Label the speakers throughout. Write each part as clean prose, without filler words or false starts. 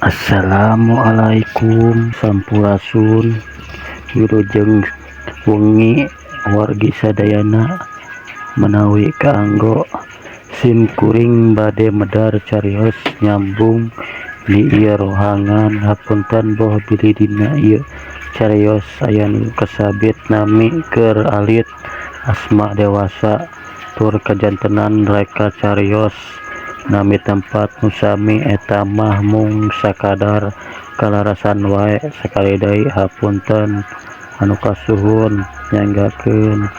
Speaker 1: Assalamualaikum sampurasun wilujeng wengi wargi sadayana menawi kaanggo sim kuring bade medar carios nyambung di ieu rohangan hapunten boh bilih dina ieu carios aya nu kasabit nami keur alit asma dewasa tur kajantenan reka carios nami tempat nu sami eta mah mung sakadar kalarasan wae sakali deui hapunten anu kasuhun nyanggakeun.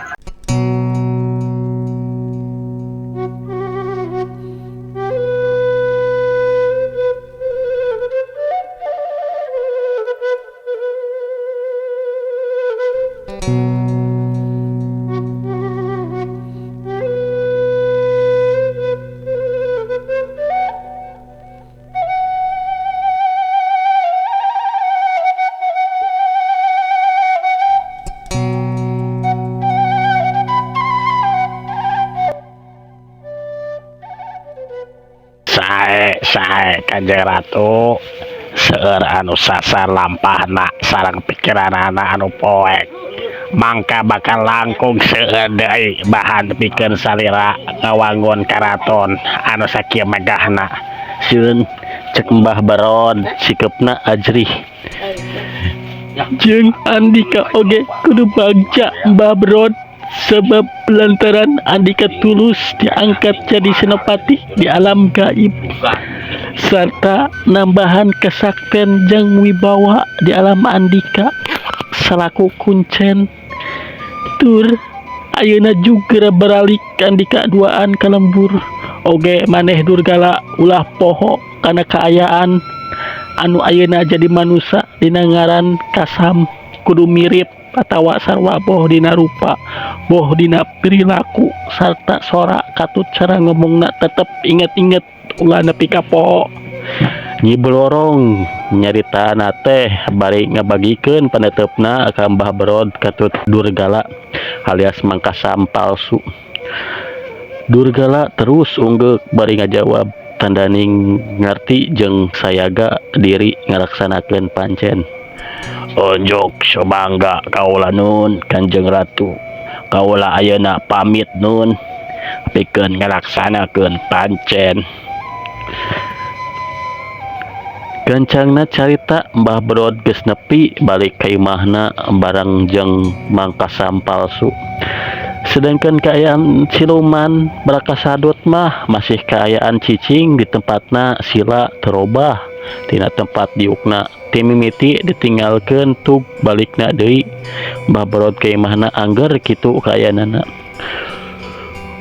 Speaker 2: Sae sae Kanjeng Ratu seueur anu sasar lampahna sareng pikiranana anu poek mangka bakal langkung seueur deui bahan pikeun salira ngawangun karaton anu sakieu megahna.
Speaker 1: Sieun cek Mbah Baron sikepna ajrih jeung Andika oge kudu bagja Mbah Baron sebab lantaran Andika tulus diangkat jadi senopati di alam gaib serta nambahan kesaktian jeung wibawa di alam Andika selaku kuncen tur ayeuna juga beralik Andika duaan ka lembur oge maneh Durgala ulah poho kana kaayaan anu ayeuna jadi manusia dina ngaran Kasam kudu mirip atawa sarwa boh dina rupa boh dina perilaku sarta sora katut cara ngomongna tetep inget-inget ulah nepi ka poho. Nyi Blorong nyaritana teh bari ngabagikeun paneuteup ka Mbah Berod katut Durgala alias Mangkasam palsu. Durgala terus unggeuk bari ngajawab tandaning ngarti jeung sayaga diri ngalaksanakeun pancen.
Speaker 2: Unjuk sumangga kaula nun Kanjeng Ratu, kaula ayeuna pamit nun pikeun ngalaksanakeun pancen.
Speaker 1: Gancangna carita Mbah Berod geus nepi balik ka imahna bareng jeung Mangkasam palsu. Sedangkan kaayaan siluman Brakasadut mah masih kaayaan cicing di tempatna sila terobah tina tempat diukna timimiti ditinggalkeun tug balikna deui Mbah Berod ka imahna angger kitu kaayaanana.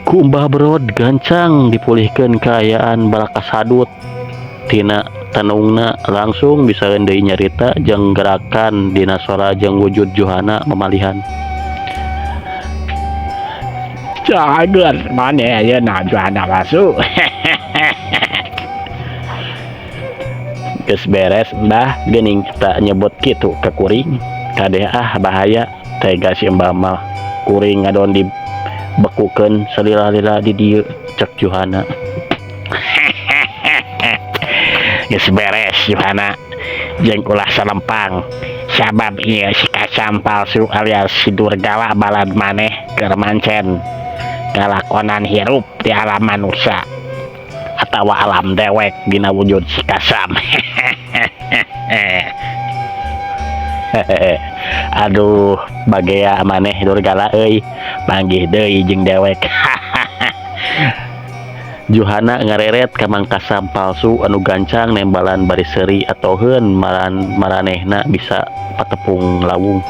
Speaker 1: Ku Mbah Berod gancang dipulihkeun kaayaan Brakasadut tina tanungna langsung bisa deui nyarita jeung gerakan dina sora jeung wujud Johana memalihan.
Speaker 2: Cager maneh ayeuna Johana Wasu. Geus beres Mbah geuning tak nyebut kitu ka kuring. Kadeh ah bahaya tega si Mbah mah kuring ngadon dibekukeun salila-lila di dieu cek Johana. Geus beres Johana jeung ulah salempang sabab ieu si Kasam palsu alias si Durgala balad maneh keur mancen kalakonan hirup di alam manusia atawa alam dewek dina wujud si Kasam. Aduh bagea maneh Durgala euy panggih deui jeung dewek.
Speaker 1: Johana ngareret ka Mangkasam palsu anu gancang nembalan bari seuri atoheun maranehna bisa patepung lawung.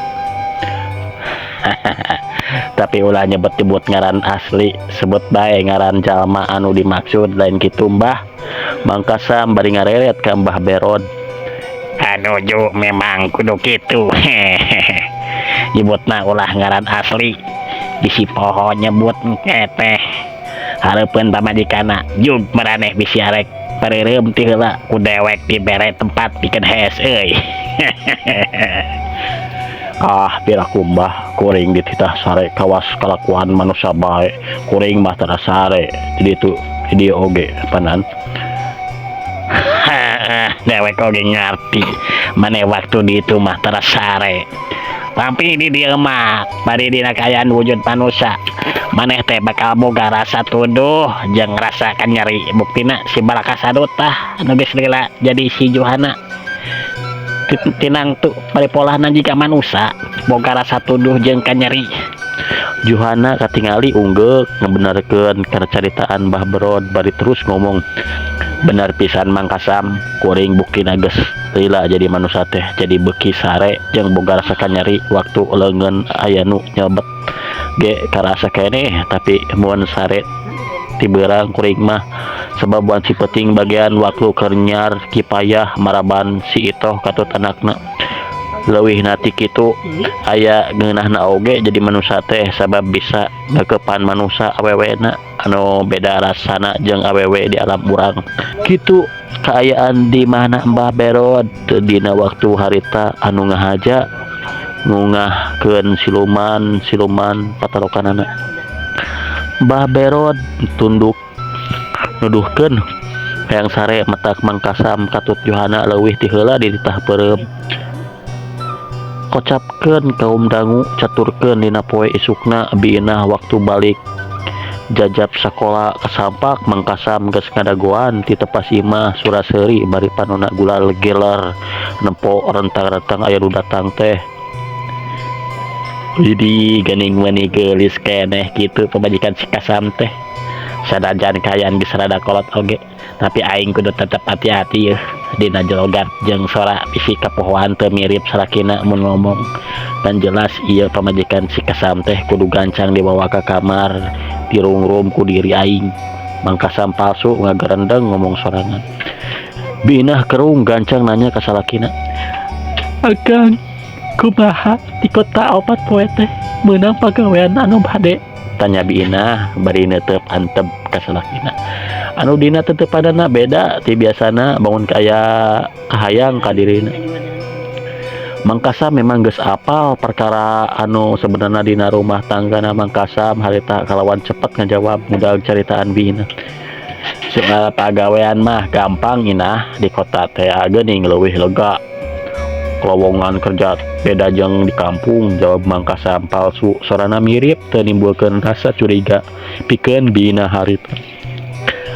Speaker 2: Tapi ulah nyebut-nyebut ngaran asli, sebut bae ngaran jalma anu dimaksud lain kitu Mbah.
Speaker 1: Mangkasam bari ngareret ka Mbah Berod.
Speaker 2: Anu ju memang kudu kitu. Nyebutna ulah ngaran asli, bisi poho nyebut teh. Hareupeun pamajikana jug maraneh bisi arek pareureum ti heula ku dewek dibere tempat pikeun hees euy.
Speaker 1: Ah piraku Mbah kuring dititah sare kawas kalakuan manusia bae kuring mah tara sare di ditu di dieu oge panan.
Speaker 2: Dewek oge ngarti maneh waktu di itu mah tara sare. Tapi di dieu mah bari dina kaayaan wujud manusa maneh teh bakal boga rasa tuduh jeung rasa kanyeri buktina si Balaka Sadut tah anu geus lila jadi si Juhana tinangtu bari polahna jiga manusa boga rasa tuduh jeung kanyeri.
Speaker 1: Juhana katingali unggeuk ngabenerkeun kana caritaan Mbah Berod bari terus ngomong
Speaker 2: bener pisan Mang Kasam kuring buktina geus lila jadi manusa teh jadi beuki sare jeung boga rasa kanyeri waktu leungeun aya nu nyelebet ge karasa keneh tapi mun sare ti beurang kuring mah sebab wanci peuting bagian waktu keur nyar kipayah maraban si Itoh katut anakna leuwihna ti kitu aya ngeunahna oge jadi manusa teh sabab bisa ngakepan manusa awewena anu beda rasana jeung awewe di alam urang kitu kaayaan di mana Mbah Berod dina waktu harita anu ngahaja ngungahkeun siluman siluman patarokanana Mbah Berod tunduk nuduhkeun hayang sare matak Mang Kasam katut Johana leuwih ti heula dititah peureum kocapkeun kaum dangu caturkeun dina poe isukna Bi Inah waktu balik jajap sakola kasampak Mang Kasam geus ngadagoan ti tepas imah sura-seuri bari panonna gulal geler nempo rentang-rentang aya nu datang teh. Widih geuning meuni geulis keneh kitu pamajikan si Kasam teh sanajan kaayaan geus rada kolot oge tapi aing kudu tetep hati-hati yeuh dina jologat jeung sora bisi kapohoan teu mirip salakina mun ngomong dan jelas ieu pamajikan si Kasam teh kudu gancang dibawa ka kamar dirungrum ku diri aing. Mang Kasam palsu ngagerendeng ngomong sorangan.
Speaker 1: Bi Inah kerung gancang nanya ka salakina.
Speaker 3: Akang, kumaha di kota opat poe teh meunang pagawean anu hade?
Speaker 1: Tanya Bi Inah bari neuteup antep ka salakina. Anu dina teteupanana beda ti biasana bangun kaya kahayang ka dirina. Mang Kasam memang geus apal perkara anu sebenarna dina rumah tanggana Mang Kasam harita kalawan cepet ngajawab ngudag caritaan Bi Inah.
Speaker 2: Soal pagawean mah gampang Inah di kota teh geuning leuwih lega.
Speaker 1: Lowongan kerja beda jeung di kampung jawab Mang Kasam palsu sorana mirip teu nimbulkeun rasa curiga pikeun Bi Inah harita.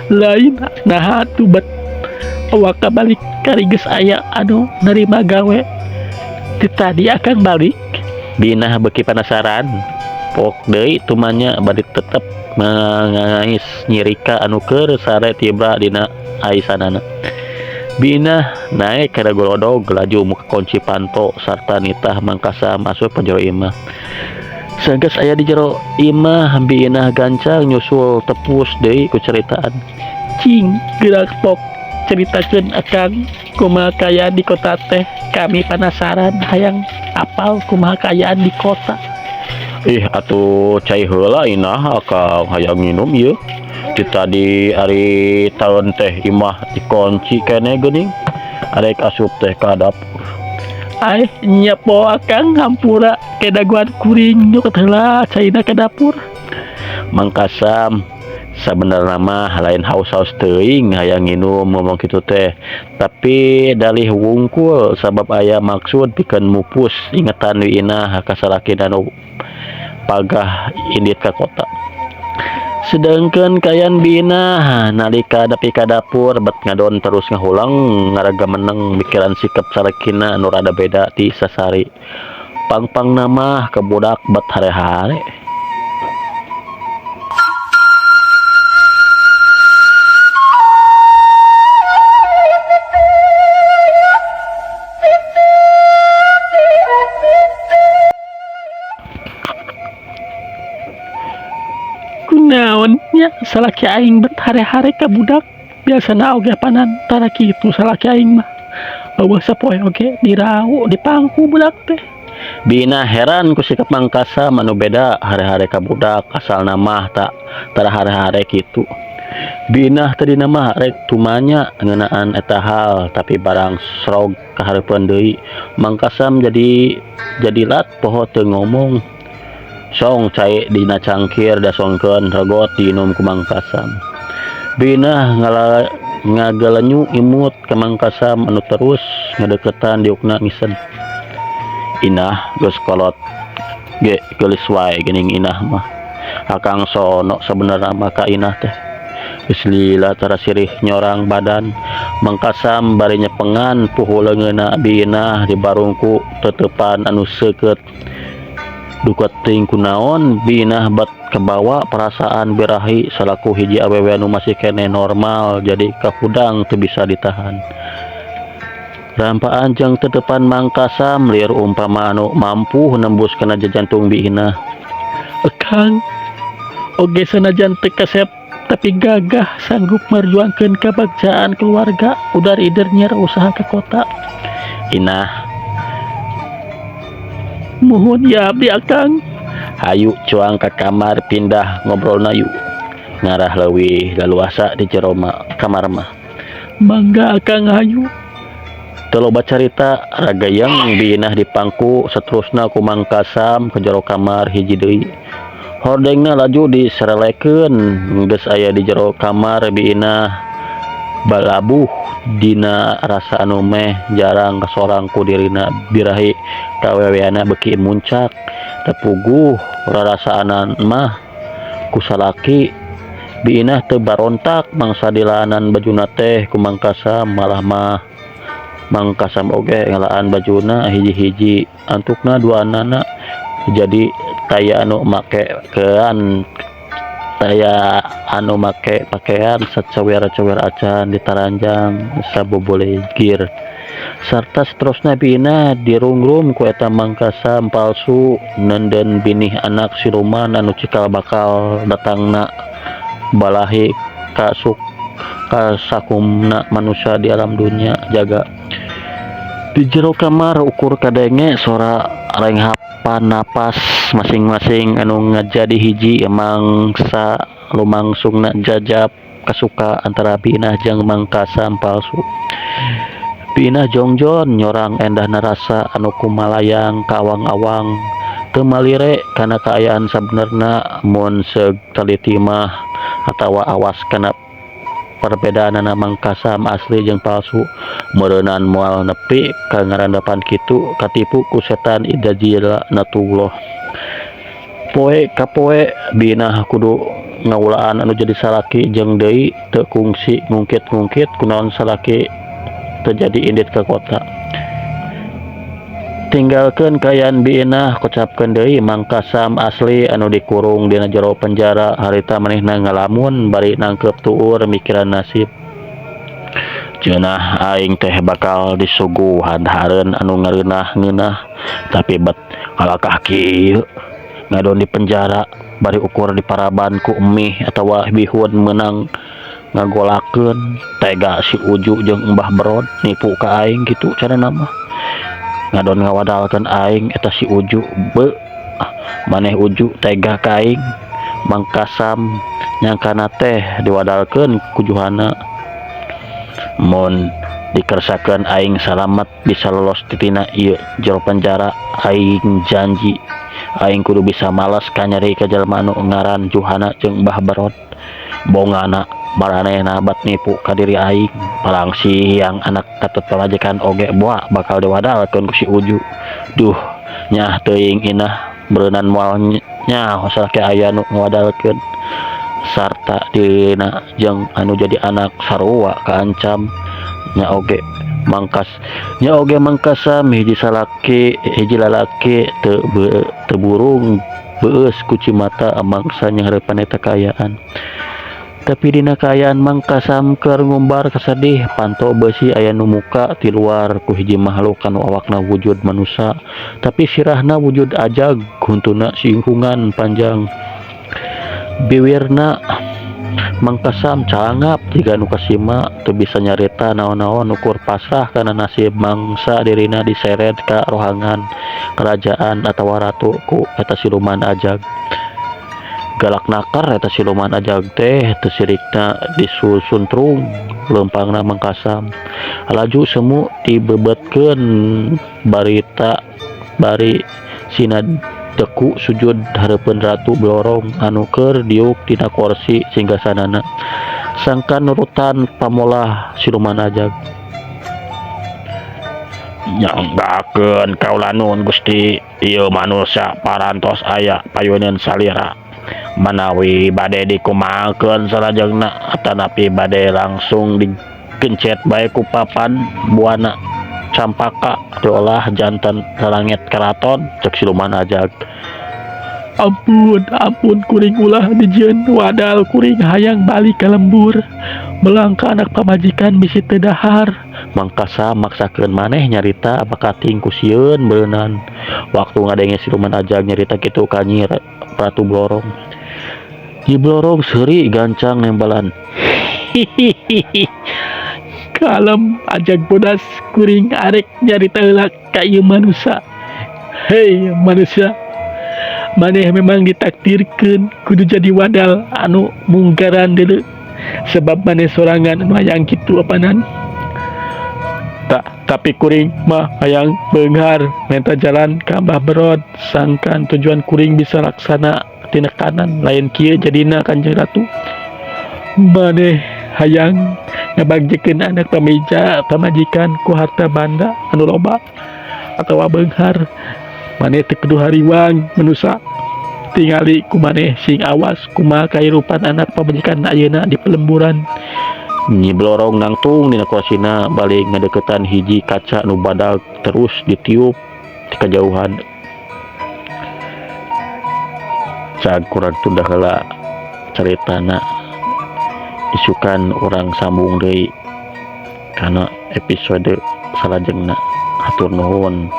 Speaker 3: Lain naha atuh bet awak balik kari geus aya anu nerima gawe. Ti tadi akang balik.
Speaker 1: Bi Inah beuki panasaran pok deui tumanya bari tetep mangangais nyirika anu keur sare tibra dina aisanana. Bi Inah naek kana golodog laju muka kunci panto sarta nitah Mang Kasam asup ka jero imah. Sanggeus aya di jero imah Bi Inah gancang nyusul tepus deui ku caritaan.
Speaker 3: Cing gerak pok caritakeun akang kumaha kaayaan di kota teh kami panasaran hayang apal kumaha kaayaan di kota.
Speaker 1: Ih atuh cai heula Inah akang hayang nginum ieu. Ti tadi ari taun teh imah dikunci keneh geuning arek asup teh ka dapur.
Speaker 3: Aih nyepo akang hampura kedaguan kuring nyuket heula caina ka dapur.
Speaker 1: Mang Kasam sabenerna mah lain haus-haus teuing hayang nginum ngomong kitu teh tapi dalih wungkul sabab aya maksud pikeun mupus ingetan Bi Inah ka salakina nu pagah indit ka kota. Sedangkan kaayaan Bi Inah nalika nepi ka dapur bet ngadon terus ngahulang ngaraga meneng mikiran sikap salakina anu rada beda ti sasari. Pangpangna mah ka budak bet hare-hare.
Speaker 3: Kunaon nya salaki aing bet hare-hare ka budak biasana oge panan tara kitu salaki aing mah eueuh sapoe oge dirau dipangku budak teh.
Speaker 1: Bi Inah heran ku sikap Mang Kasam anu beda hare-hare ka budak asalna mah tak tara hare-hare kitu. Bi Inah tadina mah rek tumanya ngeunaan eta hal tapi barang srog kahareupeun deui Mang Kasam jadi lat poho teu ngomong. Song cai dina cangkir dasongkeun regot diinum ku Mang Kasam. Bi Inah Ngagalenyu imut ka Mang Kasam anu terus ngadeukeutan diukna ngised. Inah geus kolot ge geulis wae geuning Inah mah. Akang sono sabenerna mah ka Inah teh. Geus lila tara sirih nyorang badan Mang Kasam bari nyepengan puhu leungeunna Bi Inah dibarung ku teuteupan anu seukeut. Duka teuing kunaon Bi Inah bat kabawa perasaan birahi salaku hiji awewe anu masih keneh normal jadi kahudang teu bisa ditahan. Rampaan jeung teuteupan Mang Kasam lieur umpama anu mampu nembus kana jajantung Bi Inah. Akang oge sanajan teu kasep tapi gagah sanggup marjuangkeun kabagjaan keluarga udar ider nyiar usaha ka kota. Inah. Muhun ya abdi akang. Hayu cuang ka kamar pindah ngobrolna yu. Ngarah leuwih laluasa di jero kamar mah. Mangga akang hayu. Teu loba carita ragayeng Bi Inah dipangku saterusna ku Mang Kasam ka jero kamar hiji deui. Hordengna laju diserelekeun geus aya di jero kamar Bi Inah balabuh dina rasa anu meh jarang kasorang ku dirina birahi kaweweanna beuki muncak teu puguh rarasaanan mah ku salaki Bi Inah teu barontak mangsa dilaanan bajuna teh ku Mang Kasam malah mah Mang Kasam oge ngalaan bajuna hiji-hiji antukna duanana jadi taya anu make kean taya anu make pakaian sacawer-cawer acan ditaranjang sabobolegir sarta seterusna Bi Inah dirungrum ku eta Mang Kasam palsu nenden binih anak siluman anu cikal bakal datangna balahi kasuk kasakumna manusia di alam dunia jaga di jero kamar ukur kadenge sora renghapan napas masing-masing anu ngajadi hiji mangsa lumangsungna jajab kasuka antara Bi Inah jeung Mang Kasam palsu. Bi Inah jongjon nyorang endahna rasa anu kumalayang ka awang-awang teu malire kana kaayaan sabenerna mun seug taliti mah atawa awas kana perbedaanana Mang Kasam asli jeung palsu meureunan moal nepi ka ngarandapan kitu katipu ku setan idajilnatullah. Poe ka poe Bi Inah kudu ngawulaan anu jadi salaki jeung deui teu kungsi ngungkit-ngungkit kunaon salaki teu jadi indit ka kota. Tinggalkeun kaayaan Bi Inah kocapkeun deui Mang Kasam asli anu dikurung dina jero penjara harita manehna ngalamun bari nangkeup tuur mikiran nasib. Ceunah aing teh bakal disuguhan hareun anu ngareunah-ngeunah tapi bet kalakah kieu ngadon di penjara bari ukur diparaban ku mie atawa bihun meunang ngagolakeun tega si Uju jeung Mbah Berod nipu ka aing kitu carana mah. Ngadon ngawadalkeun aing eta si Uju beuh maneh Uju tega ka aing Mang Kasam nyangkana teh diwadalkeun ku Juhana mun dikersakeun aing salamet bisa lolos titina ieu jero penjara aing janji aing kudu bisa males kanyeri ka jalma anu ngaran Juhana jeung Mbah Berod bongana maranehna bat nipu ka diri aing palang siang anak katut pamajikan oge boa bakal diwadalkeun ku si Uju duh nyah teuing Inah beureunan moal nyaho salaki aya nu ngawadalkeun sarta dirina jeung anu jadi anak sarua kaancam nya oge mangkas nya oge Mangkasam hiji salaki hiji lalaki teu teu burung beueus ku cimata mangsa nyanghareupan eta kaayaan. Tapi dina kaayaan Mang Kasam keur ngumbar kasedih panto beusi aya nu muka ti luar ku hiji makhluk anu awakna wujud manusa tapi sirahna wujud ajag huntuna singkungan panjang biwirna Mang Kasam cangap jiga nu kasima teu bisa nyarita naon-naon ukur pasrah kana nasib mangsa dirina diseret ka rohangan kerajaan atawa ratu ku eta siluman ajag. Galak nakar eta siluman ajag teh teu sirikna disusuntrung leumpangna Mang Kasam laju semu dibebetkeun barita bari sina deku sujud hareupeun Ratu Blorong anu keur diuk dina korsi singgasanana. Sangkan nurutan pamolah siluman ajag.
Speaker 2: Nyanggakeun kaula nuhun Gusti, ieu manusia parantos aya payuneun salira. Manawi bade dikumahakeun salajengna atanapi bade langsung digencet bae ku papan buana campaka diolah janten lalangit karaton cek siluman ajag.
Speaker 1: Ampun, ampun kuring ulah dijieun wadal kuring hayang balik ka lembur. Melang ka anak pamajikan bisi teu dahar.
Speaker 2: Mangkasa maksakeun maneh nyarita bakating ku sieun beuneunan. Waktu ngadenge siluman ajag nyarita kitu ka Nyi Ratu Blorong. Nyi Blorong seuri gancang nembalan.
Speaker 1: Hihihi. Kalem ajag bodas kuring arek nyarita heula ka ieu manusia. Hei manusia, maneh memang ditakdirkeun kudu jadi wadal anu munggaran deuleu sebab maneh sorangan anu hayang kitu apanan. Tak, tapi kuring mah hayang beunghar menta jalan ka Mbah Berod sangkan tujuan kuring bisa laksana tinekanan lain kieu jadina Kanjeng Ratu. Maneh hayang ngabagjekeun anak pameja pamajikan ku harta banda anu loba atawa beunghar. Maneh teu kudu hariwang manusa tingali ku maneh sing awas kumaha kahirupan anak pamajikan ayeuna di pelemburan.
Speaker 2: Nyi Blorong nangtung dina kurasina balik ngadeukeutan hiji kaca nu badag terus ditiup ti kajauhan. Cag kurang tunda heula caritana isukan urang sambung deui kana episode salajengna. Hatur nuhun.